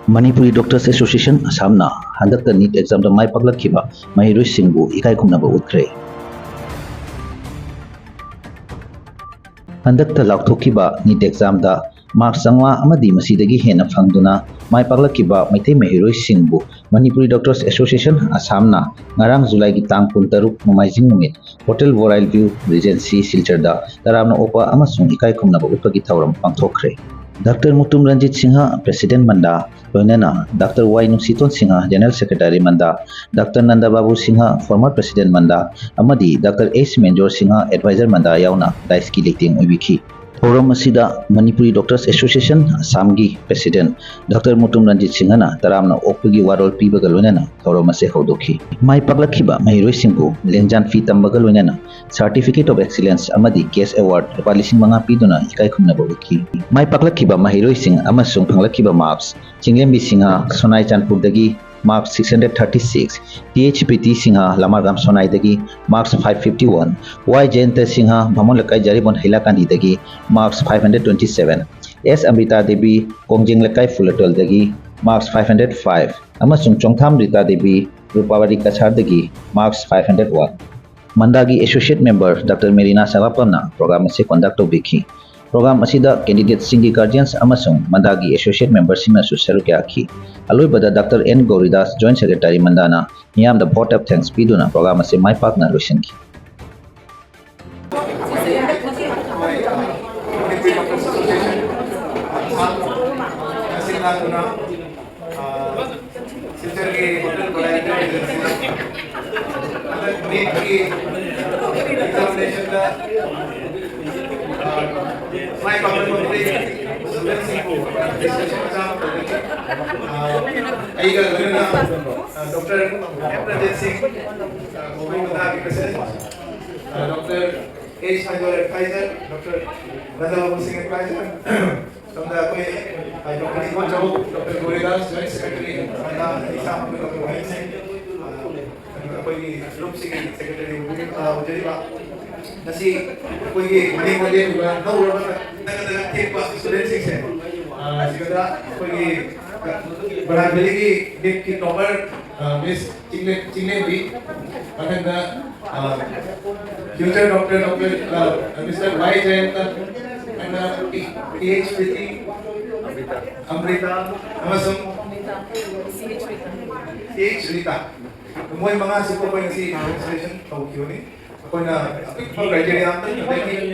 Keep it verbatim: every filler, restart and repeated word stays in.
Manipuri doctors association ꯑꯁꯥꯝꯅ ꯍꯟꯗꯛꯇ neat ꯑꯦꯛꯖꯥꯝꯗ ꯃꯥꯏ ꯄꯥꯛꯂꯛꯈꯤꯕ ꯃꯍꯩꯔꯣꯏꯁꯤꯡꯕꯨ ꯏꯀꯥꯏ ꯈꯨꯝꯅꯕ ꯎꯠꯈ꯭ꯔꯦ꯫ ꯍꯟꯗꯛꯇ ꯂꯥꯎꯊꯣꯛꯈꯤꯕ ꯅꯤꯠ ꯑꯦꯛꯖꯥꯝꯗ ꯃꯥꯔꯛ ꯆꯥꯝꯃꯉꯥ ꯑꯃꯗꯤ ꯃꯁꯤꯗꯒꯤ ꯍꯦꯟꯅ ꯐꯪꯗꯨꯅ ꯃꯥꯏ ꯄꯥꯛꯂꯛꯈꯤꯕ ꯃꯩꯇꯩ ꯃꯍꯩꯔꯣꯏꯁꯤꯡꯕꯨ ꯃꯅꯤꯄꯨꯔꯤ ꯗꯣꯛꯇꯔꯁ ꯑꯦꯁꯣꯁꯤꯌꯦꯁꯟ ꯑꯁꯥꯝꯅ ꯉꯔꯥꯡ ꯖꯨꯂꯥꯏꯒꯤ ꯇꯥꯡ ꯀꯨꯟꯇꯔꯨꯛ ꯅꯣꯡꯃꯥꯏꯖꯤꯡ ꯅꯨꯃꯤꯠ ꯍꯣꯇꯦꯜ ꯕꯣꯔꯥꯏꯜ ꯚ꯭ꯌꯨ ꯔꯤꯖꯦꯟꯁꯤ ꯁꯤꯜꯆꯔꯗ ꯇꯔꯥꯝꯅ ꯑꯣꯛꯄ ꯑꯃꯁꯨꯡ ꯏꯀꯥꯏ ꯈꯨꯝꯅꯕ ꯎꯠꯄꯒꯤ ꯊꯧꯔꯝ ꯄꯥꯡꯊꯣꯛꯈ꯭ꯔꯦ꯫ ꯗꯥꯛꯇꯔ ꯃꯨꯇꯨꯝ ꯔꯟꯖꯤꯠ ꯁꯤꯡꯍ, ꯄ꯭ꯔꯦꯁꯤꯗꯦꯟꯠ ꯃꯟꯗꯥ, ꯂꯣꯏꯅꯅ doctor Y Nungshiton Singh, general secretary ꯃꯟꯗꯥ, doctor Nanda Babu Singh, former president ꯃꯟꯗꯥ, ꯑꯃꯗꯤ doctor S Menjor Singh, adviser ꯃꯟꯗꯥ ꯌꯥꯎꯅ ꯗꯥꯏꯁꯀꯤ ꯂꯩꯇꯦꯡ ꯑꯣꯏꯕꯤꯈꯤ꯫ ꯊꯧꯔꯝ ꯑꯁꯤꯗ ꯃꯅꯤꯄꯨꯔꯤ ꯗꯣꯛꯇꯔꯁ ꯑꯦꯁꯣꯁꯤꯌꯦꯁꯟ ꯑꯁꯥꯝꯒꯤ ꯄ꯭ꯔꯦꯁꯤꯗꯦꯟꯠ ꯗꯥꯛꯇꯔ ꯃꯨꯇꯨꯝ ꯔꯟꯖꯤꯠ ꯁꯤꯡꯍꯅ ꯇꯔꯥꯝꯅ ꯑꯣꯛꯄꯒꯤ ꯋꯥꯔꯣꯜ ꯄꯤꯕꯒ ꯂꯣꯏꯅꯅ ꯊꯧꯔꯝ ꯑꯁꯤ ꯍꯧꯗꯣꯛꯈꯤ꯫ ꯃꯥꯏ ꯄꯥꯛꯂꯛꯈꯤꯕ ꯃꯍꯩꯔꯣꯏꯁꯤꯡꯕꯨ ꯂꯦꯡꯖꯥꯟ ꯐꯤ ꯇꯝꯕꯒ ꯂꯣꯏꯅꯅ Certificate of Excellence ꯑꯃꯗꯤ ꯀꯦꯁ ꯑꯦꯋꯥꯔꯗ ꯂꯨꯄꯥ ꯂꯤꯁꯤꯡ ꯃꯉꯥ ꯄꯤꯗꯨꯅ ꯏꯀꯥꯏ ꯈꯨꯝꯅꯕ ꯎꯠꯈꯤ꯫ ꯃꯥꯏ ꯄꯥꯛꯂꯛꯈꯤꯕ ꯃꯍꯩꯔꯣꯏꯁꯤꯡ ꯑꯃꯁꯨꯡ ꯐꯪꯂꯛꯈꯤꯕ ꯃꯥꯔꯛꯁ ꯆꯤꯡꯂꯦꯝꯕꯤ ꯁꯤꯡꯍ, ꯁꯣꯅꯥꯏ ꯆꯥꯟꯄꯨꯔꯗꯒꯤ marks six hundred thirty six, T H Priti Singh, Lamargam ꯁꯣꯅꯥꯏꯗꯒꯤ marks five fifty one, Y Jayanta Singh, Vamon Leikai Jaribon ꯍꯩꯂꯥꯀꯥꯟꯗꯤꯗꯒꯤ marks five hundred twenty seven, S Amrita Devi, Kongjeng Leikai ꯐꯨꯂꯇꯣꯜꯗꯒꯤ ꯃꯥꯔꯛꯁ ꯐꯥꯏꯚ ꯍꯟꯗ꯭ꯔꯦꯠ ꯐꯥꯏꯚ ꯑꯃꯁꯨꯡ ꯆꯣꯡꯊꯥꯝ ꯔꯤꯇꯥ ꯗꯦꯕꯤ, ꯔꯨꯄꯥꯕꯥꯔꯤ ꯀꯁꯥꯔꯗꯒꯤ ꯃꯥꯔꯛꯁ ꯐꯥꯏꯚ ꯍꯟꯗ꯭ꯔꯦꯠ ꯋꯥꯟ꯫ ꯃꯟꯗꯥꯒꯤ ꯑꯦꯁꯣꯁꯤꯌꯦꯠ ꯃꯦꯝꯕꯔ ꯗꯥꯛꯇꯔ ꯃꯦꯔꯤꯅꯥ ꯁꯥꯒꯥꯄꯝꯅ ꯄ꯭ꯔꯣꯒ꯭ꯔꯥꯝ ꯑꯁꯤ conduct ꯇꯧꯕꯤꯈꯤ꯫ Programme ꯑꯁꯤꯗ ꯀꯦꯟꯗꯤꯗꯦꯠꯁꯤꯡꯒꯤ ꯒꯥꯔꯖꯤꯌꯟꯁ ꯑꯃꯁꯨꯡ ꯃꯟꯗꯥꯒꯤ ꯑꯦꯁꯣꯁꯤꯌꯦꯠ ꯃꯦꯝꯕꯔꯁꯤꯡꯅꯁꯨ ꯁꯔꯨꯛ ꯌꯥꯈꯤ꯫ ꯑꯂꯣꯏꯕꯗ ꯗꯥꯛꯇꯔ ꯑꯦꯟ ꯒꯧꯔꯤꯗꯥꯁ, ꯖꯣꯏꯟꯠ ꯁꯦꯀ꯭ꯔꯦꯇꯥꯔꯤ ꯃꯟꯗꯥꯅ ꯃꯤꯌꯥꯝꯗ vote of thanks ꯄꯤꯗꯨꯅ ꯄ꯭ꯔꯣꯒ꯭ꯔꯥꯝ ꯑꯁꯤ ꯃꯥꯏ ꯄꯥꯛꯅ ꯂꯣꯏꯁꯤꯟꯈꯤ꯫ ꯁꯤꯜꯆꯔꯒꯤ ꯍꯣꯇꯦꯜ ꯕꯣꯔꯥꯏꯜ ꯚ꯭ꯌꯨ ꯔꯤꯖꯦꯟꯁꯤꯗ ꯍꯟꯗꯛ ꯅꯤꯠꯀꯤ ꯑꯦꯛꯖꯥꯃꯤꯅꯦꯁꯟꯗ, ꯑ, ꯃꯥꯏ ꯄꯥꯛꯄ ꯉꯝꯗꯦ ꯁ꯭ꯇꯨꯗꯦꯟꯠꯁꯤꯡꯕꯨ ꯗꯤꯁꯀꯁꯟ ꯃꯆꯥ ꯑꯃ ꯇꯧꯖꯒꯦ꯫ ꯑ, ꯑꯩꯒ ꯂꯣꯏꯅꯅ, ꯑ, ꯗꯣꯛꯇꯔ ꯑꯦꯝ ꯔꯟꯖꯤꯠ ꯁꯤꯡ, ꯑ, ꯒꯣꯀꯨꯜ ꯃꯟꯗꯥꯒꯤ ꯄ꯭ꯔꯦꯁꯤꯗꯦꯟꯠ, ꯑ, ꯗꯣꯛꯇꯔ ꯑꯦꯁ ꯁꯥꯏꯗꯣꯜ, ꯑꯦꯗꯚꯥꯏꯖꯔ, ꯗꯣꯛꯇꯔ ꯔꯥꯖꯥ ꯕꯥꯕꯨ ꯁꯤꯡ, ꯑꯦꯗꯚꯥꯏꯖꯔ, ꯁꯣꯝꯗ ꯑꯩꯈꯣꯏ, ꯑ, ꯗꯣꯛꯇꯔ ꯅꯤꯉꯣꯜ ꯆꯥꯎ, ꯗꯣꯛꯇꯔ ꯒꯣꯔꯤꯗꯥꯁ, ꯖꯣꯏꯟꯠ ꯁꯦꯀ꯭ꯔꯦꯇꯔꯤ, ꯃꯟꯗꯥ, ꯏꯁꯥꯃꯛ ꯗꯣꯛꯇꯔ ꯋꯥꯍꯦꯟ ꯁꯤꯡ, ꯑ, ꯑꯗꯨꯒ ꯑꯩꯈꯣꯏꯒꯤ ꯒ꯭ꯔꯨꯞꯁꯤꯒꯤ ꯁꯦꯀ꯭ꯔꯦꯇꯔꯤ ꯑꯣꯏꯕꯤꯔꯤꯕ, ꯑ, ꯑꯣꯏꯖꯔꯤꯕ, ꯉꯁꯤ ꯑꯩꯈꯣꯏꯒꯤ ꯃꯅꯤꯡꯗ ꯂꯦꯞꯄꯤꯕ ꯅꯧꯔꯕ ꯇꯒꯠ ꯇꯒꯠ ꯇꯦꯛꯄ ꯁ꯭ꯇꯨꯗꯦꯟꯠꯁꯤꯡꯁꯦ, ꯑ, ꯁꯤꯗ ꯑꯩꯈꯣꯏꯒꯤ ꯕꯔꯥꯛ ꯚꯦꯂꯤꯒꯤ ꯅꯤꯠꯀꯤ ꯇꯣꯄꯔ ꯃꯤꯁ ꯆꯤꯡꯂꯦꯝꯕꯤ, ꯃꯊꯪꯗ future doctor doctor mister Y Jayanta, and P H Priti, Amrita ꯑꯃꯁꯨꯡ ꯁꯤ ꯑꯩꯆ ꯔꯤꯇꯥ꯫ ꯃꯣꯏ ꯃꯉꯥꯁꯤꯕꯨ ꯑꯩꯈꯣꯏ ꯉꯁꯤ ꯀꯟꯁꯤꯗꯔꯦꯁꯟ ꯇꯧꯈꯤꯕꯅꯤ꯫ ꯑꯩꯈꯣꯏꯅ ꯑꯄꯤꯛꯄ ꯀ꯭ꯔꯥꯏꯇꯦꯔꯤꯌꯥ ꯑꯃꯇꯪ ꯑꯗꯒꯤ